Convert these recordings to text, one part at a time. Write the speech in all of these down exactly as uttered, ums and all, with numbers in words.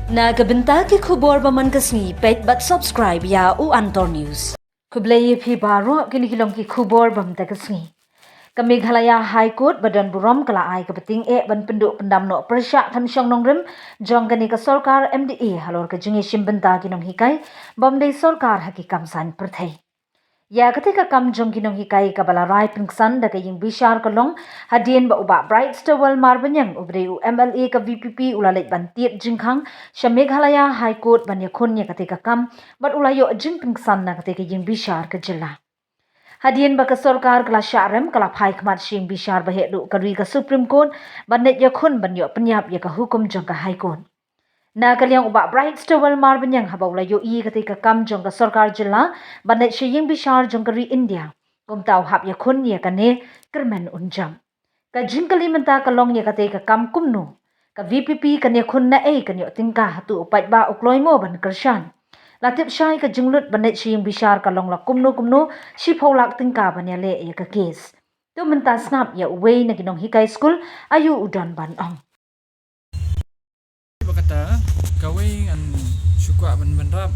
Na ka bynta ki khubor ba man ka sngi, peit bad subscribe ïa u Antor News. Khublei ïa phi baroh, kine ki long ki khubor ba man ka sngi. Ka Meghalaya High Court ba don burom ka la ai ka bting eh ban pynduh pyndam noh pyrshah than shong nongrim jong kane ka sorkar M D A halor ka jingïashim bynta ki nonghikai bym dei sorkar ha ki kam saiñ pyrthei. Ïa kata ka kam jong ki nonghikai kaba la rai pynksan da ka ïing bishar ka long hadien ba u Bah Brightstarwell Marbaniang, u ba dei u M L A ka V P P, u la leit ban tied jingkhang sha Meghalaya High Court ban ïakhun ïa kata ka kam, bad u la ïoh jingpynksan na kata ka ïing bishar ka jylla. Hadien ba ka sorkar ka la shah rem, ka la phai khmat sha ïing bishar ba heh duh ka ri, ka Supreme Court, ban leit ïakhun ban ïoh pynïap ïa ka hukum jong ka High Court. Na ka liang u Bah Brightstarwell Marbaniang, haba u la ïohi ïa kata ka kam jong ka sorkar jylla ban leit sha ïing bishar jong ka ri India, kumta u hap ïakhun ïa kane kyrmen un jop. Ka jingkylli mynta ka long ïa kata ka kam kumno, ka V P P kan ïakhun naei, kan ïoh tyngka, hato u paidbah u kloi mo ban kyrshan? La tip shai, ka jinglut ban leit sha ïing bishar ka long la kumno kumno, shiphew lak tyngka ban ïaleh ïa ka kes. To mynta sngap ïa uwei na ki nonghikai skul, aïu u don ban ong. Ba kata, kawei ngan shu kwah ban bynrap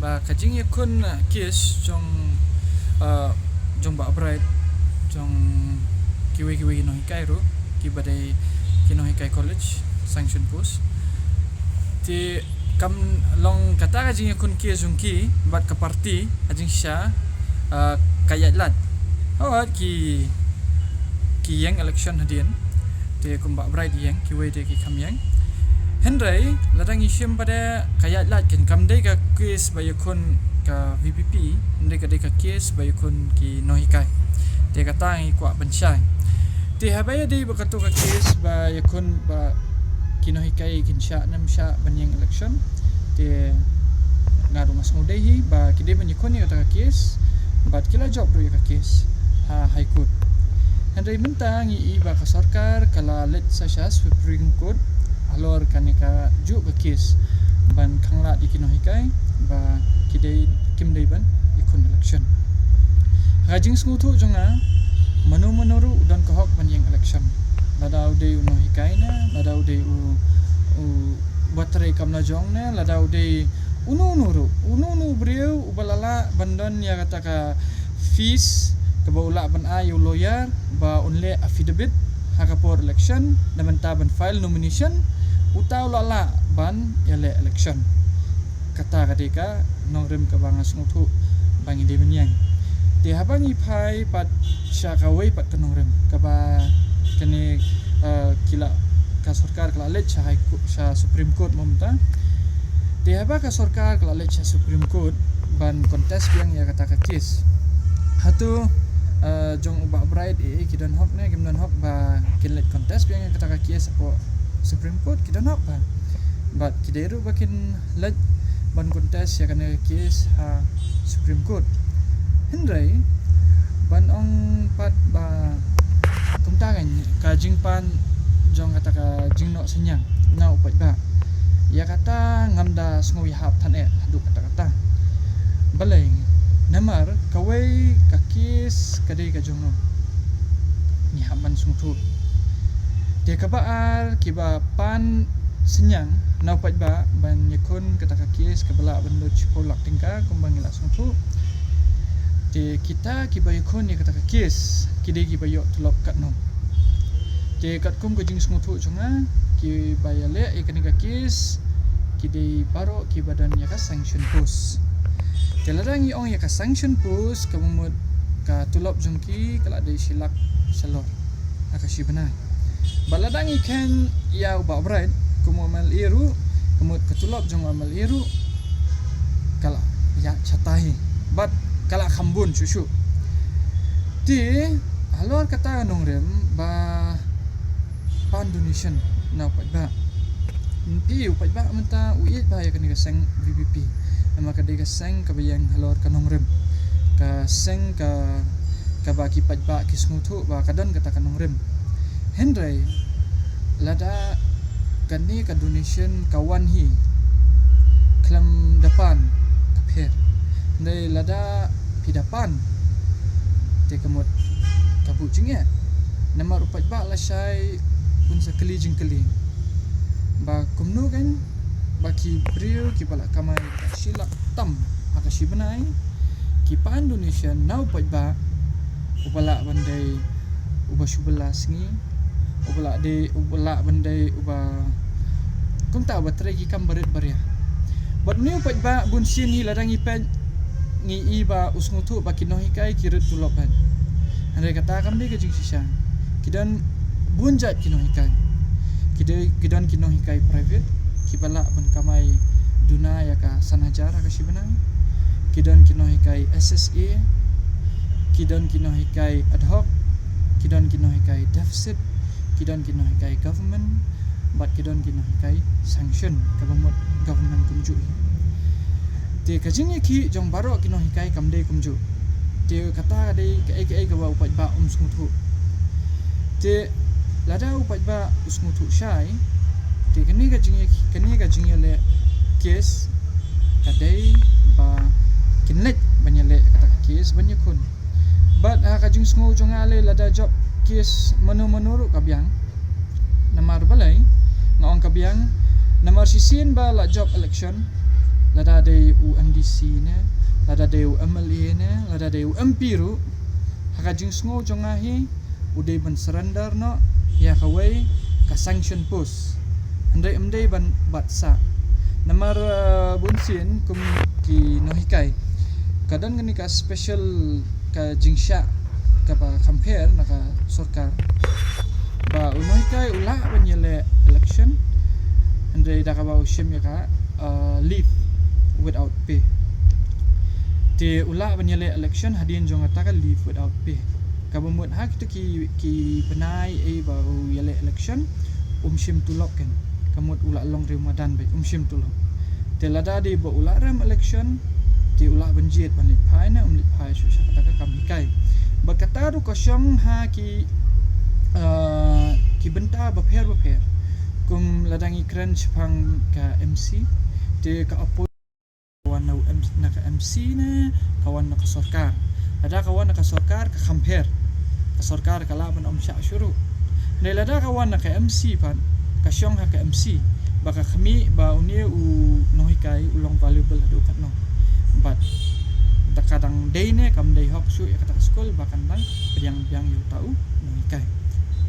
ba ka jingïakhun, uh, kes jong, uh, jong Bah Bright, jong kiwei kiwei ki nonghikai ruh, kiba dei ki nonghikai college, sanction post. Te kam long kata ka jingïakhun kes jong ki bad ka party ha jingshisha, uh, ka ïaid lad. Hawat ki, ki ïeng election hadien. Te kumba Bright ïeng, kiwei de ki kham ïeng. Hynrei lada ngi shim pat de ka ïaid lad kin kam dei ka kes ba ïakhun ka V P P, hynrei ka dei ka kes ba ïakhun ki nonghikai. Te kata ngi kwah ban shai. Te haba ïadei ba kato ka kes ba ïakhun ba ki nonghikai kin shah ne ym shah ban ïeng election. Te nga ruh nga sngewdei hi ba ki dei ban ïakhun ïa kata ka kes, bad ki la jop ruh ïa ka kes ha High Court. Hynrei mynta ngi i ba ka sorkar ka la leit sa sha Supreme Court halor kane kajuh ka kes ban khanglad ïa ki nonghikai ba ki dei, kim dei ban ïakhun election. Ha ka jingsngewthuh jong nga, mano mano ruh u don ka hok ban ïeng election. Lada u dei u nonghikai ne, lada u dei u, u ba trei kam lajong ne, lada u dei uno uno ruh, uno uno u briew uba la lah ban don ïa kata ka fees kaba u lah ban ai ïa u lawyer ba un leh affidavit ha ka por election, na bynta ban file nomination, uta u la lah ban ïaleh election. Kata ka dei ka nongrim kaba nga sngewthuh ba ngi dei ban ïeng. Te haba ngi phai pat sha kawei pat ka nongrim kaba kane, eh, ki la, ka sorkar ka la leit sha High Court, sha Supreme Court mynta. Te haba ka sorkar ka la leit sha Supreme Court ban contest biang ïa kata ka kes, hato, eh, jong u Bah Bright, eh, ki don hok ne kim don hok ba kin leit contest biang ïa kata ka kes hapoh Supreme Court? Ki don hok ba, bad ki dei ruh ba kin leit ban contest ïa kane ka kes ha Supreme Court. Hynrei ban ong pat ba kumta kan, ka jingpan jong kata ka jingnoh synñiang na u paidbah, ïa kata ngam da sngew ïahap than eh haduh katta katta. Balei? Namar kawei ka kes ka dei ka jong no, ngi hap ban sngewthuh. Te kaba ar, kiba pan synñiang na u paidbah ban ïakhun kata ka kes kaba lah ban lut shiphew lak tyngka kumba ngi la sngewthuh. Te kita kiba ïakhun ïa kata ka kes ki dei kiba ïoh tulop katno? Te katkum ka jingsngewthuh jong nga, kiba ïaleh ïa kane ka kes ki dei baroh kiba don ïa ka sanction post. Te lada ngi ong ïa ka sanction post, ka mut ka tulop jong ki ka la dei shi lak shalor ha ka shi bnai. Bad lada ngi kheiñ ïa u Bah Bright kum u M L A ruh, ka mut ka tulop jong u M L A ruh ka la ïaid shatai bad ka la kham bun shuh shuh. Te halor kata ka nongrim ba pan donation na u paidbah, phi, u paidbah mynta u ïeit bha ïa kane ka seng V P P. Namar ka dei ka seng kaba ïeng halor ka nongrim, ka seng ka, kaba ki paidbah ki sngewthuh ba ka don kata ka nongrim. Hynrei lada kane ka donation ka wan hi khlem da pan, ka pher. Hynrei lada phi da pan, te ka mut ka buh jingeh. Namar u paidbah lashai un sa kylli jingkylli ba kumno kan ba Ki briew kiba la kamai shi lak tam ha ka shi bnai ki pan donation na u paidbah uba lah ban dei uba shu bylla sngi, uba lah dei, uba lah ban dei uba kumta uba trei ki kam barit baria. Bad une u paidbah bun sien hi lada ngi peit ngi i ba u sngewthuh ba ki nonghikai ki rit tulop bad. Hynrei kata kam dei ka jingshisha. Ki don bun jait ki nonghikai. Ki dei, ki don ki nonghikai private kiba lah ban kamai duna ïa ka san hajar ha ka shi bnai. Ki don ki nonghikai S S A. Ki don ki nonghikai ad hoc. Ki don ki nonghikai deficit. Ki don ki nonghikai government. Bad ki don ki nonghikai sanction kaba mut government kumjuh hi. Te ka jingïakhih jong baroh ki nonghikai kam dei kumjuh. Te kata ka dei kaei kaei kaba u paidbah um sngewthuh. Te lada u paidbah u sngewthuh shai, te kane ka jingïa, kane ka jingïaleh case ka dei ba kin leit ban ïaleh kata ka case ban ïakhun. Bad ha ka jingsngew jong nga lei lada jop case mano mano ruh ka biang. Namar balei nga ong ka biang? Namar shisien ba la jop election, lada dei u M D C ne, lada dei u M L A ne, lada dei u M P ruh, ha ka jingsngew jong nga hi u dei ban surrender noh ïa kawei ka sanction post. Hynrei ym dei ban bat sah. Namar, eh, bun sien kum ki nonghikai ka don kane ka special ka jingshah kaba compare na ka sorkar. Ba u nonghikai u lah ban ïaleh election. Hynrei da kaba u shim ïa ka, uh, leave without pay. Te u lah ban ïaleh election hadien jong kata ka leave without pay. Kaba mut ha kito ki, ki bnai ei ba u ïaleh election um shim tulop kan. Ka mut u la long riew madan bad um shim tulop. Te lada dei ba u la rem election te u lah ban jied ban leit phai ne um leit phai shuh sha kata ka kam hikai. Bad kata ruh ka shong ha ki, ah, ki bynta bapher bapher. Kum lada ngi kren shaphang ka M C te ka appoint ka wan na u M-, na ka M C ne ka wan na ka sorkar. Lada ka wan na ka sorkar ka compare. Ka sorkar ka lah ban ym shah shuh ruh. Hynrei lada ka wan na ka M C pat ka shong ha ka M C ba ka khmih ba une u nonghikai u long valuable haduh katno. Bad da ka dang dei ne kam dei hok shuh ïa kata ka skul ba kan dang pdiang biang ïa uta u nonghikai.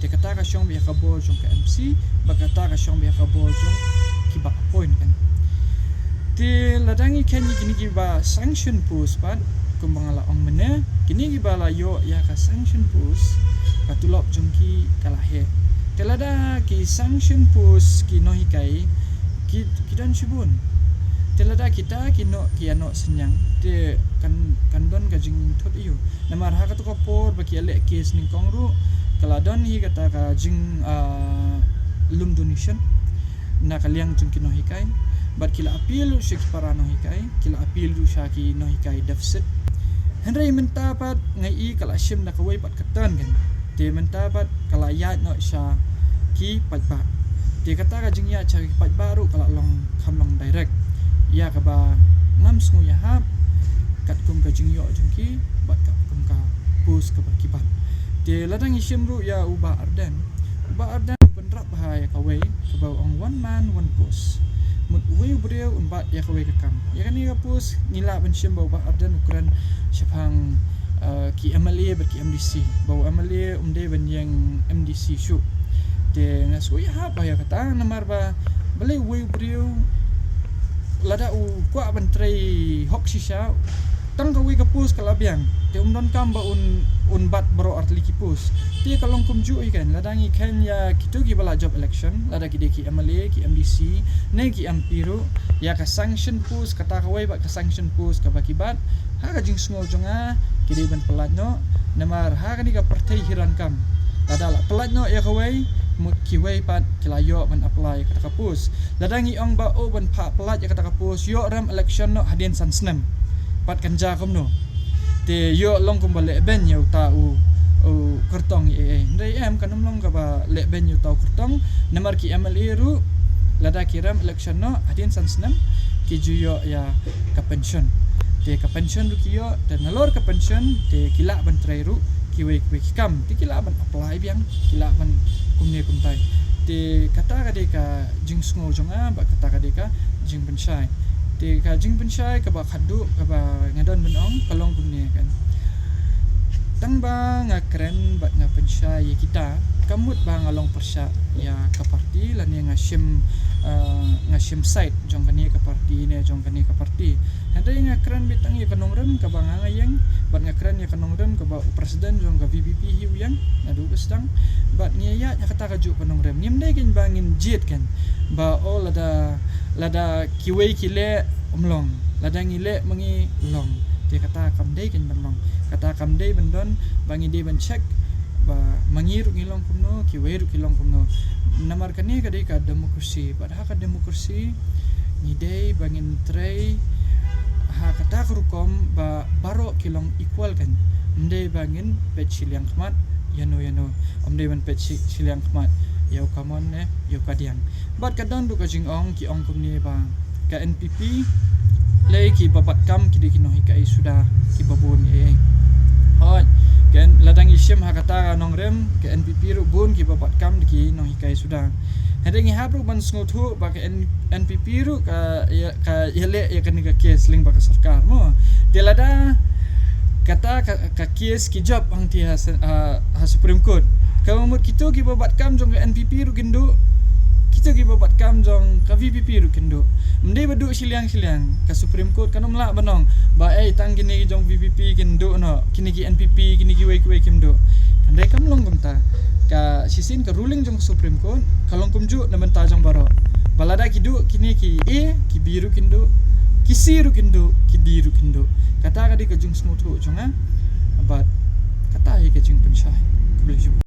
Te kata ka shong beit ha ka bor jong ka M C bad kata ka shong beit ha ka bor jong kiba appoint kan. Te lada ngi khein ïa kine kiba sanction post pat kumba nga la ong mynne, kine kiba la ïoh ïa ka sanction post ka tulop jong ki ka la heh. Te lada ki sanction post ki nonghikai ki, ki don shibun. Te lada kita ki noh, ki ïa noh synñiang te kan, kan don ka jingthut ïa u. Namar ha kato ka por ba ki ïaleh case nyngkong ruh ka la don hi kata ka jing, ah, lum donation na ka liang jong ki nonghikai. Bad ki la appeal ruh sha ki para nonghikai, ki la appeal ruh sha ki nonghikai deficit. Hynrei mynta pat nga i ka la shim da kawei pat ka turn kan. Te mynta pat ka la ïaid noh sha ki paidbah. Te kata ka jingïaid sha ki paidbah ruh ka la long, kham long direct. Ïa kaba ngam sngew ïahap katkum ka jingïoh jong ki bad katkum ka post kaba ki bat. Te lada ngi shim ruh ïa u Bah Ardent, u Bah Ardent u bynrap bha ïa kawei kaba u ong one man one post. Mut uwei u briew un bat ïa kawei ka kam. Ïa kane ka post ngi lah ban shim ba u Bah Ardent u kren shaphang, eh, ki M L A bad ki M D C. Ba u M L A um dei ban ïeng M D C shuh. Te nga sngew ïahap bha ïa kata namar ba balei uwei u briew lada u kwah ban trei hok shisha, tang kawei ka post ka la biang. Te um donkam ba un, un bat baroh artylli ki post. Te ka long kumjuh hi kan, lada ngi khein ïa kito kiba la jop election, lada ki dei ki M L A, ki M D C ne ki M P ruh, ïa ka sanction post kata kawei bad ka sanction post kaba ki bat, ha ka jingsngew jong nga ki dei ban pyllait noh. Namar ha kane ka pyrthei hi donkam, lada la pyllait noh ïa kawei, mut kiwei pat ki la ïoh ban apply ïa kata ka post. Lada ngi ong ba oh ban phah pyllait ïa kata ka post, ïoh rem election noh hadien san snem, pat kan jia kumno? Te ïoh long kumba lehbeiñ ïa uta u, u kyrtong ïa, eh, hynrei em, kan ym long kaba lehbeiñ ïa uta u kyrtong. Namar ki M L A ruh lada ki rem election noh hadien san snem ki ju ïoh ïa ka pension. Te ka pension ruh ki ïoh, te nalor ka pension te ki lah ban trei ruh kiwei kiwei ki kam, te ki lah ban apply biang, ki lah ban kumne kumtai. Te kata ka dei ka jingsngew jong nga bad kata ka dei ka jingpynshai. Te ka jingpynshai kaba khadduh kaba nga don ban ong ka long kumne kan. Tang ba nga kren bad nga pynshai ïa kita, ka mut ba nga long pyrshah ïa ka parti lane nga shim, ah, nga shim side jong kane ka parti ne jong kane ka parti. Hynrei nga kren beit tang ïa ka nongrim kaba nga nga ïeng, bad nga kren ïa ka nongrim kaba u president jong ka V P P hi u ïeng naduh ba sdang. Bad ngi ïa ïa kata kajuh ka nongrim. Ngim dei kan ba ngin jied kan ba, oh, lada, lada kiwei ki leh, ym long. Lada ngi leh ma ngi, long. Te kata kam dei kan ban long. Kata kam dei ban don ba ngi dei ban check ba ma ngi ruh ngi long kumno, kiwei ruh ki long kumno. Namar kane ka dei ka democracy. Bad ha ka democracy ngi dei ba ngin trei ha kata ka rukom ba baroh ki long equal kan. Ym dei ba ngin peit shiliang khmat ïano ïano. Ym dei ban peit shi-, shiliang khmat ïa u kamon ne ïa u kadiang. Bad ka don ruh ka jingong, ki ong kumne ba ka N P P lei kiba bat kam ki dei ki nonghikai suda kiba bun eh. Hooid, ka N-, lada ngi shim ha kata ka nongrim, ka N P P ruh bun kiba bat kam dei ki nonghikai suda. Hynrei ngi hap ruh ban sngewthuh ba ka N-, N P P ruh ka ïa, ka ïaleh ïa kane ka case lyngba ka sorkar mo. Te lada kata ka, ka case ki jop hangtei ha, ha, ha Supreme Court, ka mut kito kiba bat kam jong ka N P P ruh kin duh, kito kiba bat kam jong ka V P P ruh kin duh. Ym dei ba duh shiliang shiliang. Ka Supreme Court kan ym lah ban ong ba, eh, tang kine ki jong V P P kin duh noh, kine ki N P P, kine kiwei kiwei kim duh. Hynrei kam long kumta. Ka shisien ka ruling jong ka Supreme Court ka long kumjuh na bynta jong baroh. Ba lada ki duh kine ki A, ki B ruh kin duh, ki C ruh kin duh, ki D ruh kin duh. Kata ka dei ka jingsngewthuh jong nga. Bad kata hi ka jingpynshai. Khublei shibun.